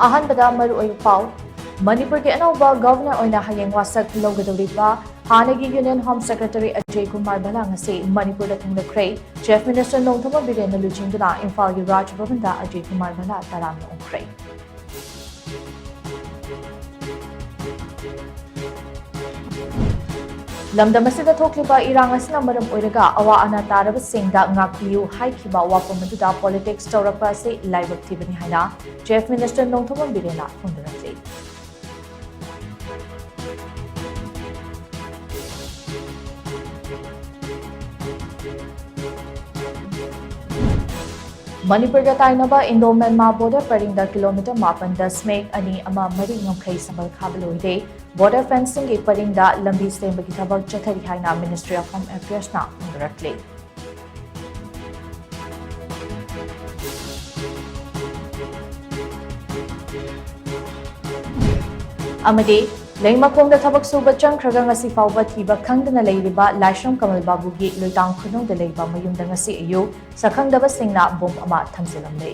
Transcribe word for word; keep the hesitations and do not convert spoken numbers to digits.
ꯑꯍꯥꯟꯕꯗ ꯃꯔꯨꯑꯣꯏꯕ ꯄꯥꯎ꯫ ꯃꯅꯤꯄꯨꯔꯒꯤ ꯑꯅꯧꯕ ꯒꯚꯔꯅꯔ ꯑꯣꯏꯅ ꯍꯌꯦꯡ ꯋꯥꯁꯛ ꯂꯧꯒꯗꯧꯔꯤꯕ ꯍꯥꯟꯅꯒꯤ union home secretary Ajay Kumar ꯚꯜꯂꯥ ꯉꯁꯤ ꯃꯅꯤꯄꯨꯔꯗ ꯊꯨꯡꯂꯈ꯭ꯔꯦ꯫ ꯆꯤꯐ ꯃꯤꯅꯤꯁꯇꯔ ꯅꯣꯡꯊꯣꯝꯕꯝ ꯕꯤꯔꯦꯟꯅ ꯂꯨꯆꯤꯡꯗꯨꯅ ꯏꯝꯐꯥꯜꯒꯤ ꯔꯥꯖ ꯚꯕꯟꯗ ꯑꯖꯌ ꯀꯨꯃꯥꯔ ꯚꯜꯂꯥ ꯇꯔꯥꯝꯅ ꯑꯣꯛꯈ꯭ꯔꯦ꯫ ꯂꯝꯗꯝ ꯑꯁꯤꯗ ꯊꯣꯛꯂꯤꯕ ꯏꯔꯥꯡ ꯑꯁꯤꯅ ꯃꯔꯝ ꯑꯣꯏꯔꯒ ꯑꯋꯥ ꯑꯅꯥ ꯇꯥꯔꯕꯁꯤꯡꯗ ꯉꯥꯛꯄꯤꯌꯨ ꯍꯥꯏꯈꯤꯕ ꯋꯥꯐꯝ ꯑꯗꯨꯗ ꯄꯣꯂꯤꯇꯤꯛꯁ ꯇꯧꯔꯛꯄ ꯑꯁꯤ ꯂꯥꯏꯕꯛ ꯊꯤꯕꯅꯤ ꯍꯥꯏꯅ ꯆꯤꯐ ꯃꯤꯅꯤꯁꯇꯔ ꯅꯣꯡꯊꯣꯝꯕꯝ ꯕꯤꯔꯦꯟꯅ ꯐꯣꯡꯗꯣꯔꯛꯂꯤ꯫ ꯃꯅꯤꯄꯨꯔꯒ ꯇꯥꯏꯅꯕ ꯏꯟꯗꯣ ꯃ꯭ꯌꯥꯟꯃꯥꯔ ꯕꯣꯔꯗꯔ ꯄꯔꯤꯡꯗ ꯀꯤꯂꯣꯃꯤꯇꯔ ꯃꯥꯄꯟ ꯗꯁꯃꯤꯛ ꯑꯅꯤ ꯑꯃ ꯃꯔꯤ ꯉꯝꯈꯩ ꯁꯝꯕꯜ ꯈꯥꯕ ꯂꯣꯏꯔꯦ꯫ ꯕꯣꯔꯗꯔ ꯐꯦꯟꯁꯤꯡꯒꯤ ꯄꯔꯤꯡꯗ ꯂꯝꯕꯤ ꯁꯦꯝꯕꯒꯤ ꯊꯕꯛ ꯆꯠꯊꯔꯤ ꯍꯥꯏꯅ Ministry of Home Affairsꯅ ꯐꯣꯡꯗꯣꯔꯛꯂꯤ꯫ ꯑꯃꯗꯤ ꯂꯩꯃꯈꯣꯡꯗ ꯊꯕꯛ ꯁꯨꯕ ꯆꯪꯈ꯭ꯔꯒ ꯉꯁꯤ ꯐꯥꯎꯕ ꯊꯤꯕ ꯈꯪꯗꯅ ꯂꯩꯔꯤꯕ ꯂꯥꯏꯁ꯭ꯔꯝ ꯀꯃꯜ ꯕꯥꯕꯨꯒꯤ ꯂꯣꯏꯇꯥꯡ ꯈꯨꯅꯧꯗ ꯂꯩꯕ ꯃꯌꯨꯝꯗ ꯉꯁꯤ ꯑꯌꯨꯛ ꯁꯛꯈꯪꯗꯕꯁꯤꯡꯅ ꯕꯣꯝ ꯑꯃ ꯊꯝꯖꯤꯜꯂꯝꯂꯦ꯫